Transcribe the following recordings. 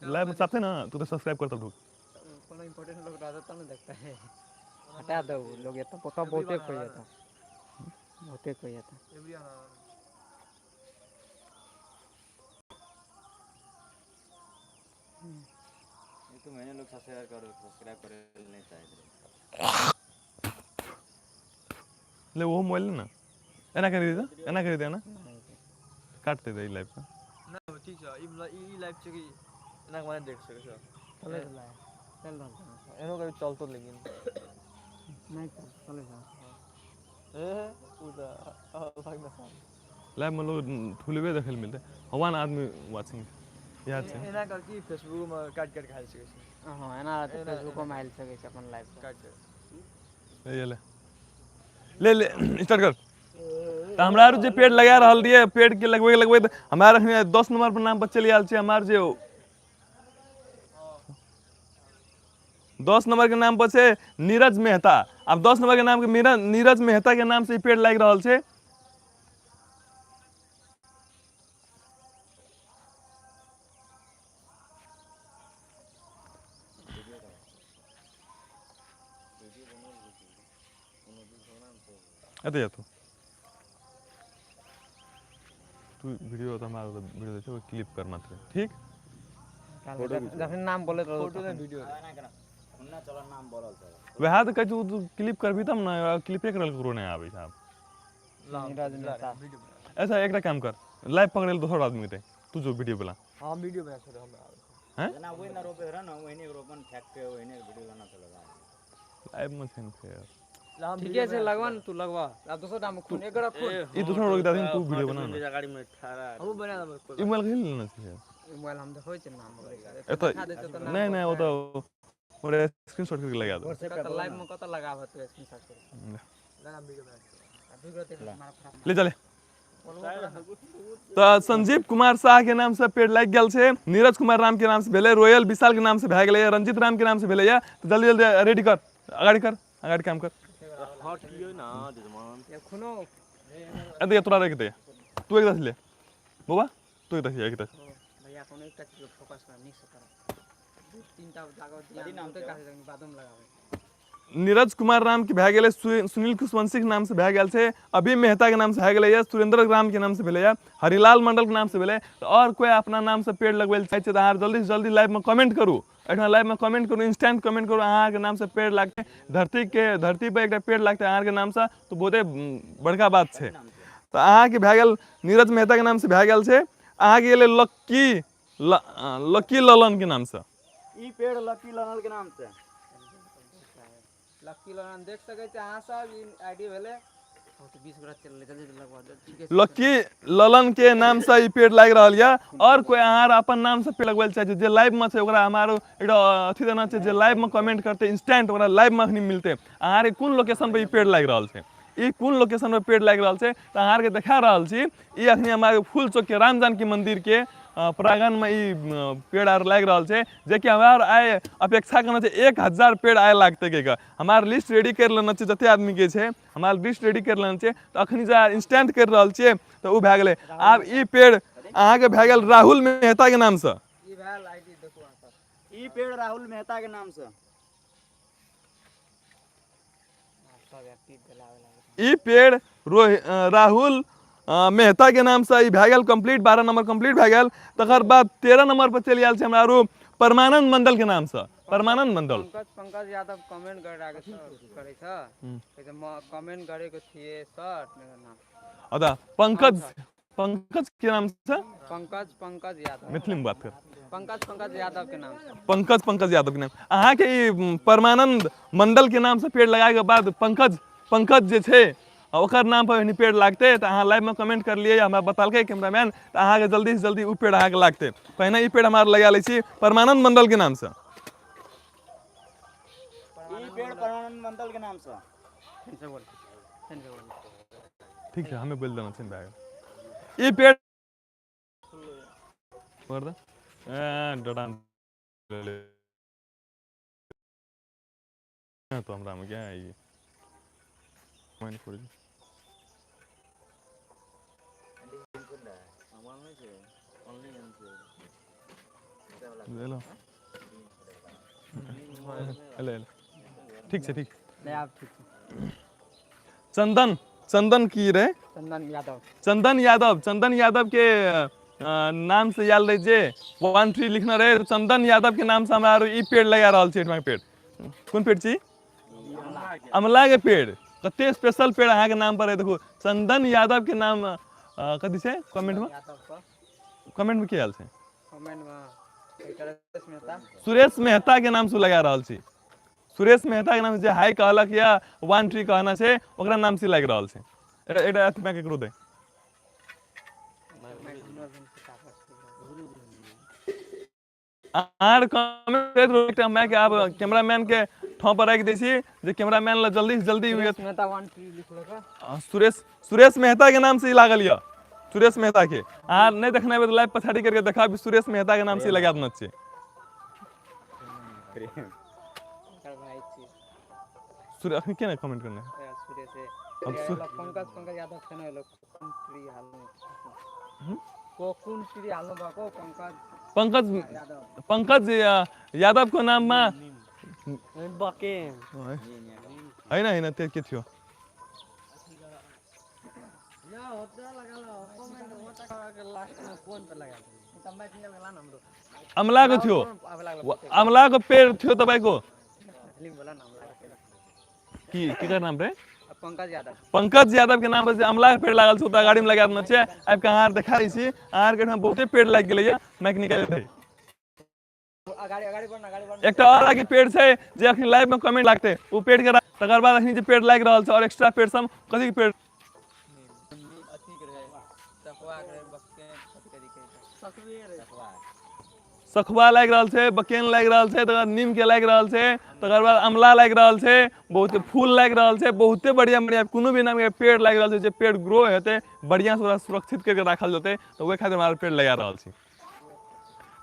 Live में चाहते ना तू तो सब्सक्राइब कर तब ढूक कोनो इंपॉर्टेंट लोग रहता तब ना देखता है। हटा दो लोग ये तो पता बहुते कोई जाता, बहुते कोई जाता। ये तो मैंने लोग सब्सक्राइब करो, सब्सक्राइब करे नहीं चाहिए। ले वो मोबाइल ना एना करी दे, एना करी दे ना काटते दे लाइव का ना। ठीक छै, ई लाइव छै कि एना माने देख सकै छ। चले चले चल रहल छै एनो कभी चलतो लेकिन नहीं चले जा। ए उ त भाग ना लाइव में लोग ठुलबे देखल मिलते हवान आदमी वाचिंग याद छै। एना कर कि फेसबुक में काट काट खाइ सकै छै। हां एना त फेसबुक में आइल सकै छै अपन लाइव काट के। ले ले ले ले स्टार्ट कर। त हमरा आर जे पेड़ लगा रहल रहिए, पेड़ के लगबै लगबै त हमरा अखनी 10 नंबर पर नाम पर चलि आयल छै। हमार जे 10 नंबर के नाम पर छै नीरज मेहता। आब 10 नंबर के नाम के नीरज मेहता के नाम से ई पेड़ लागि रहल छै। एतऽ तू तू वीडियो तो हमारा वीडियो देखो क्लिप कर मात्र ठीक। जखन नाम बोलैत रहू फोटो ने वीडियो उन्ना चल नाम बोलल छ वएह तऽ कहै छी तू क्लिप करबी तब ना, क्लिपे करल ककरो नहि आबै छै। आब नीरज मेहता ऐसा एकटा काम कर, लाइव पकड़े ल दोसर आदमी के तू जो वीडियो बना। हां वीडियो बना छोड़ हमरा हैं जना ओहि ना रोपे रह ना ओहिने रोपन फेंक के ओहिने वीडियो बना चलगा लाइव में छै फेर। ठीक है लगवा न तू लगवा अब दोसर नाम खून एक गोरा खून ई दोसर रोक दे तू वीडियो बना ना गाड़ी में ठहरा हम बना देब ई मोबाइल खेल लेना छै। ई मोबाइल हम देखै छै नाम एतऽ नहीं नहीं वो तो और स्क्रीनशॉट करके लगा दो। कत लाइव में कत लगाब तू स्क्रीनशॉट कर लगा वीडियो बना ले चले। तो संजीव कुमार शाह के नाम से पेड़ लागि गेल छै, नीरज कुमार राम के नाम से भेलै, रोयल विशाल के नाम से भए गेलै, रंजीत राम के नाम से भेलै। तो जल्दी जल्दी रेडी कर, अगाड़ी कर, अगाड़ी काम कर। खुनो अरे तोरा रख दे तू एक दस ले बाबा, तू एक दस एक दस भैया कोनो एकटा चीज पर फोकस कर नीक से कर दू तीनटा जागो दिया तो काहे बादम लगावे। नीरज कुमार राम के भए गेलै, सुनील कुशवंशी के नाम से भए गेल छै, अभी मेहता के नाम से भए गेलै, सुरेंद्र राम के नाम से भेलै, हरिलाल मंडल के नाम से भेलै। और कोई अपना नाम से पेड़ लगबै लए चाहै छै तऽ अहाँ जल्दी से जल्दी लाइव में कमेंट करू, एहिठाम लाइव में कमेंट करू, इंस्टेंट कमेंट करू अहाँके नाम से पेड़ लागतै, धरती के धरती पर एकटा पेड़ लागतै अहाँके नाम से तऽ बहुते बड़का बात छै। तऽ अहाँके भए गेल नीरज मेहता के नाम से भए गेल छै, अहाँके गेलै लक्की लक्की ललन के नाम से। ई पेड़ लक्की ललन के नाम से, लक्की ललन देख सकै छी अहाँ सब, ई आईडी भेलै 20 गोरा चल जल्दी लगवा। लक्की ललन के नाम से ई पेड़ लागि रहल यऽ। और कोई अहाँ अपन नाम से पेड़ लगबै लए चाहै छै जे लाइव में छै ओकरा हमारो एकटा अथी देना छै जे लाइव में कमेंट करतै इंस्टेंट ओकरा लाइव में अखनी मिलतै अहाँके कोन लोकेशन पर ई पेड़ लागि रहल छै, ई कोन लोकेशन पर पेड़ लागि रहल छै। तऽ अहाँके देखा रहल छी ई अखनी हमारे फूल चौक के राम जानकी मंदिर के प्रांगण में ई पेड़ आर लागि रहल छै, जेकि हमार आइ अपेक्षा करना छै 1000 पेड़ आइ लागतै के हमार लिस्ट रेडी कर लेना छै, जते आदमी के छै हमार लिस्ट रेडी कर लेना छै। तऽ अखनी जे इंस्टेंट कर रहल छियै तऽ ओ भए गेलै। आब ई पेड़ अहाँके भए गेल राहुल मेहता के नाम से। ई भेल आईडी देखू अहाँ सब, ई पेड़ राहुल मेहता के नाम से। ई पेड़ राहुल मेहता के नाम से ई भए गेल कंप्लीट, 12 नंबर कंप्लीट भए गेल। तकर बाद 13 नंबर पर चलि आयल छै हमरा आरो परमानंद मंडल के नाम से, परमानंद मंडल। पंकज यादव कमेंट करै छ, कमेंट करे के थिए सर मेरा नाम। अदा पंकज, पंकज के नाम से, पंकज पंकज यादव, मैथिली में बात कर, पंकज पंकज यादव के नाम से, पंकज पंकज यादव के नाम। अहाँ के ई परमानंद मंडल के नाम से पेड़ लगाए के बाद पंकज पंकज जे छै ओकर नाम पर एहनी पेड़ लागतै तऽ अहाँ लाइव में कमेंट कर लिए हमरा बतेलकै कैमरामैन, तऽ अहाँके जल्दी से जल्दी ओ पेड़ अहाँके लागतै। पहिने ई पेड़ हमरा लगा लै छी परमानंद मंडल के नाम से। ई पेड़ परमानंद मंडल के नाम से। ठीक है हमें बोल देना छै भाई ई पेड़ पकड़ दे डरा ले तो हमरा में क्या है ये मैंने खोल दी। एलो एलो एलो, ठीक छै, ठीक। नहि, आब ठीक छै। चंदन, चंदन की रे? चंदन यादव। चंदन यादव, चंदन यादव के नाम से आयल रहे जे वन ट्री लिखने रहे। चंदन यादव के नाम से हमरा आरो ई पेड़ लगा रहल छी। एहिठमा पेड़ कोन पेड़ छी? अमला के पेड़। कते स्पेशल पेड़ अहाँके नाम पर है। देखू, चंदन यादव के नाम कथी छै कमेंट में? यादव के। कमेंट में की आयल छै? कमेंट में सुरेश मेहता। सुरेश मेहता के नाम से लगा रहल छी। सुरेश मेहता के नाम से जे हाई कहलक या वन ट्री कहना छै, ओकरा नाम से लागि रहल छै। एकटा एकटा अथी में केकरो दे। आर कमेंट करैत रहू। एकटा माइक आब कैमरामैन के ठाव पर राखि दै छी जे कैमरामैन लग जल्दी से जल्दी सुरेश मेहता वन ट्री लिखलक। सुरेश, सुरेश मेहता के नाम से ही लागल यऽ। सुरेश मेहता के अहाँ नहि देखने हेबै तऽ लाइव पछाड़ी करके देखब, सुरेश मेहता के नाम से लगा देने छियै। ओकर भाई छी। सुरेश अखन के नहि कमेंट करने? सुरेश। अब पंकज, पंकज यादव छैन एलो। कोन ट्री हाल्नु, को कुन ट्री हाल्नु भएको पंकज? पंकज यादव। पंकज यादवको नाममा। बके। होइन होइन, त्यो के थियो? हाम्रो अमलाको थियो। अब लागल। अमलाको पेड़ थियो तपाईँको। फिल्म होला न अमलाको पेड़। की केकर नाम रे? पंकज यादव। पंकज यादव के नाम पर जे अमला के पेड़ लागल छै, ओतऽ गाड़ी में लगा देने छै। आबि कऽ अहाँ देखा दै छी। अहाँ के एहिठाम बहुते पेड़ लागि गेलैया। माइक निकालि दे। अगाडि अगाडि बढ्न, अगाडि बढ्न। एकटा और आगे पेड़ छै जे अखन लाइव में कमेंट लागते ओ पेड़ के। तकर बाद अखन जे पेड़ लागि रहल छै और एक्स्ट्रा पेड़ सब, कथी के पेड़? अथी के रहे, सखुआ के रहे, बके, कथी कथी के? सखुआ लागि रहल छै, बकेन लागि रहल छै, तकर बाद नीम के लागि रहल छै, तकर बाद अमला लागि रहल छै, बहुते फूल लागि रहल छै, बहुते बढ़िया बढ़िया कोनो भी नाम के पेड़ लागि रहल छै। जे पेड़ ग्रो हेतै बढ़िया से, ओकरा सुरक्षित करके राखल जेतै, तऽ ओहि खातिर हमरा पेड़ लगा रहल छी।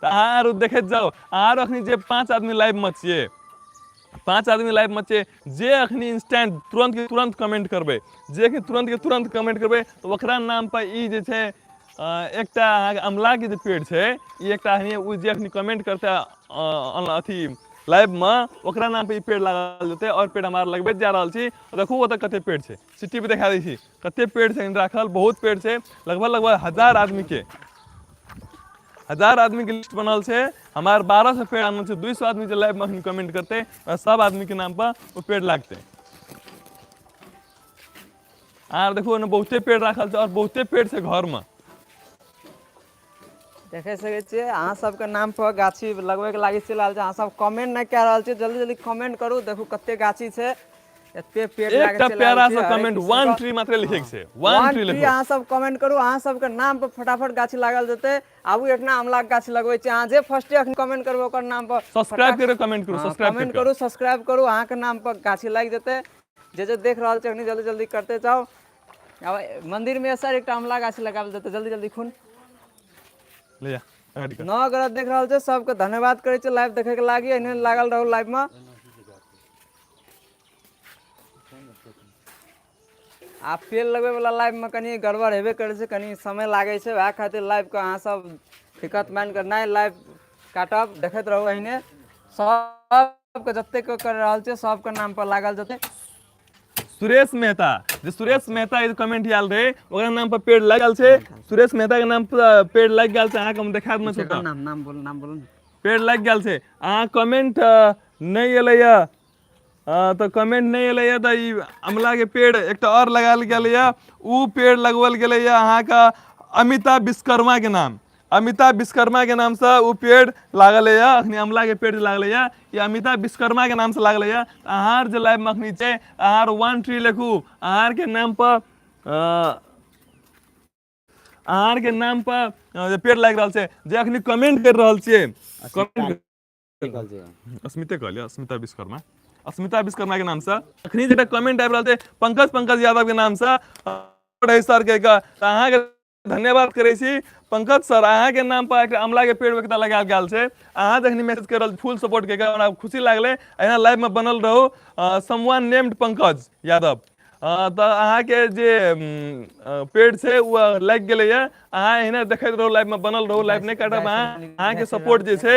तऽ अहाँ आरो देखैत जाउ। अहाँ आरो अखनी जे 5 आदमी लाइव मे छियै, 5 आदमी लाइव मे छियै, जे अखनी इंस्टेंट तुरंत के तुरंत कमेंट करबै, जे अखनी तुरंत के तुरंत कमेंट करबै, तऽ ओकरा नाम पर ई जे छै एकटा अहाँके अमलाके जे पेड़ छै, ई एकटा अखनी ओ जे अखनी कमेंट करतै अथी लाइव मे, ओकरा नाम पर ई पेड़ लागल जेतै। और पेड़ हमरा लगबैत जा रहल छी। देखू, ओतऽ कते पेड़ छै। सिटी पे देखा दै छी कते पेड़ छै राखल। बहुत पेड़ छै। लगभग लगभग 1000 आदमी के, 1000 आदमी के लिस्ट बनल छै। हमार 1200 पेड़ आनल छै। 200 आदमी जे लाइव में अखन कमेंट करते, सब आदमी के नाम पर ओ पेड़ लागते। आर देखू, ओने बहुते पेड़ राखल छै और बहुते पेड़ छै घर में। देखे सकै छियै, अहाँ सबके नाम पर गाछी लगबैके लागि चलि रहल छै। अहाँ सब कमेंट नहि कए रहल छियै। जल्दी जल्दी कमेंट करू। देखू कते गाछी छै, एते पेड़ लए के एकटा चलि प्यारा आयल सा छै, हरेक कमेंट किस्म वन के। ट्री मात्र लिखे के छै, वन वन ट्री ट्री लिखू। अहाँ सब कमेंट करू, अहाँ सबके नाम पर फटाफट गाछी लागल जेतै। आबू, एतना आमला के गाछ लगबै छी। अहाँ जे फर्स्टे अखन कमेंट करबै, ओकर नाम पर। सब्सक्राइब करके कमेंट करू। सब्सक्राइब कमेंट करके करू, सब्सक्राइब करू, अहाँके नाम पर गाछी लागि जेतै। जे जे देख रहल छै, अखनी जल्दी जल्दी करते जाउ। आब मंदिर में सर एकटा आमला गाछ लगाओल जेतै। जल्दी जल्दी खून ले जा, अगाडि कर। 9 गोरा देख रहल छै, सबके धन्यवाद करै छै लाइव देखे के लागी। एहने लागल रहू लाइव में। आ पेड़ लगबै वाला लाइव में कनि गड़बड़ हेबे करै छै, कनि समय लागै छै। वएह खातिर लाइव के अहाँ सब दिक्कत मानि कऽ नहि लाइव काटब। देखैत रहू एहने। सबके जतेक कर रहल छै, सबके नाम पर लागल जेतै। सुरेश मेहता, जे सुरेश मेहता ई कमेंट आयल रहे, ओकरा नाम पर पेड़ लागि गेल छै। सुरेश मेहता के नाम पर पेड़ लागि गेल छै। अहाँके हम देखा देने छी। नाम नाम बोल, नाम बोलू ने। पेड़ लागि गेल छै। अहाँ कमेंट नहि एलैया तऽ कमेंट नहि एलैया तऽ ई अमलाके पेड़ एकटा आओर लगायल गेलैया। ओ पेड़ लगवल गेलैया अहाँके अमिताभ विश्वकर्माके नाम, अमिताभ विश्वकर्माके नामसँ ओ पेड़ लागल यऽ। अखनी अमलाके पेड़ जे लागल यऽ, ई अमिताभ विश्वकर्माके नामसँ लागल यऽ। अहाँ जे लाइवमे अखनी छै, अहाँ वन ट्री लिखू। अहाँके नाम पर अहाँके नाम पर जे पेड़ लागि रहल छै, जे अखनी कमेंट करि रहल छियै, कमेंट अस्मिते कहलियै, अस्मिता विश्वकर्मा, अस्मिता विश्वकर्मा के नामसँ अखनी जेटा कमेंट आबि रहल छै पंकज, पंकज यादव के नामसँ रहे सर के, तऽ अहाँके धन्यवाद करै छी। पंकज सर, अहाँके नाम पर एकटा अमला के पेड़ एकटा लगायल गेल छै। अहाँ जखनी मैसेज कर रहल, फुल सपोर्ट के, हमरा खुशी लागलै। एहिना लाइव में बनल रहू। Someone named Pankaj Yadav. तऽ अहाँके जे पेड़ छै ओ लागि गेलैए। अहाँ एहिना देखैत रहू, लाइवमे बनल रहू, लाइव नहि काटब। अहाँके सपोर्ट जे छै